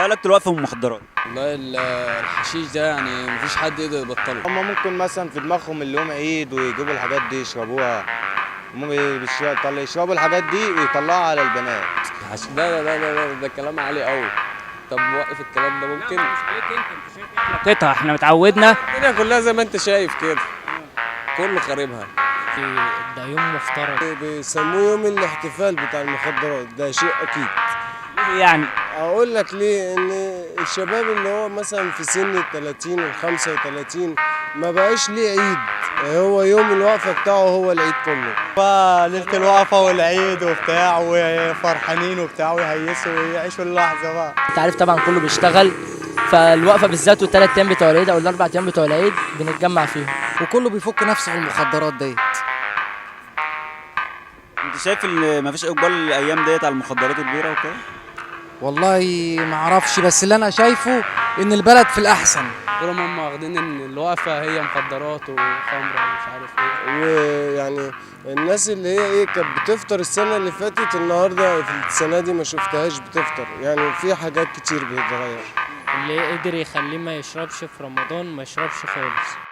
علاقة الوقفة بالمخدرات؟ والله الحشيش ده يعني مفيش حد يقدر يبطله. هما ممكن مثلا في دماغهم اللي هم عيد ويجيبوا الحاجات دي يشربوها، ممكن يشربوا الحاجات دي ويطلعوها على البنات. لا لا لا لا، ده كلام عالي قوي. طب وقف الكلام ده ممكن؟ مش عليك انت شايف ايه علاقتها؟ احنا اتعودنا الدنيا كلها زي ما انت شايف كده، كله خاربها. ده يوم مفترض بيسموه يوم الاحتفال بتاع المخدرات، ده شيء اكيد. ليه يعني؟ اقول لك ليه، ان الشباب اللي هو مثلا في سن ال 30 وال 35 ما بقاش ليه عيد، هو يوم الوقفة بتاعه هو العيد كله. ليلة الوقفة والعيد وبتاع، وفرحانين وبتاع، ويهيسوا ويعيشوا اللحظة بقى. انت عارف طبعا كله بيشتغل، فالوقفه بالذات والثلاث ايام بتوع العيد او الاربع ايام بتوع العيد بنتجمع فيهم، وكله بيفك نفسه في المخدرات ديت. انت شايف ان مفيش اقبال الايام ديت على المخدرات البيره وكده؟ والله ما اعرفش، بس اللي انا شايفه ان البلد في الاحسن. طول ما هم واخدين ان الوقفة هي مخدرات وخمره ومش عارف ايه. ويعني الناس اللي هي ايه كانت بتفطر السنة اللي فاتت، النهارده في السنة دي ما شفتهاش بتفطر، يعني في حاجات كتير بتتغير. اللي قدر يخليه ما يشربش في رمضان ما يشربش خالص.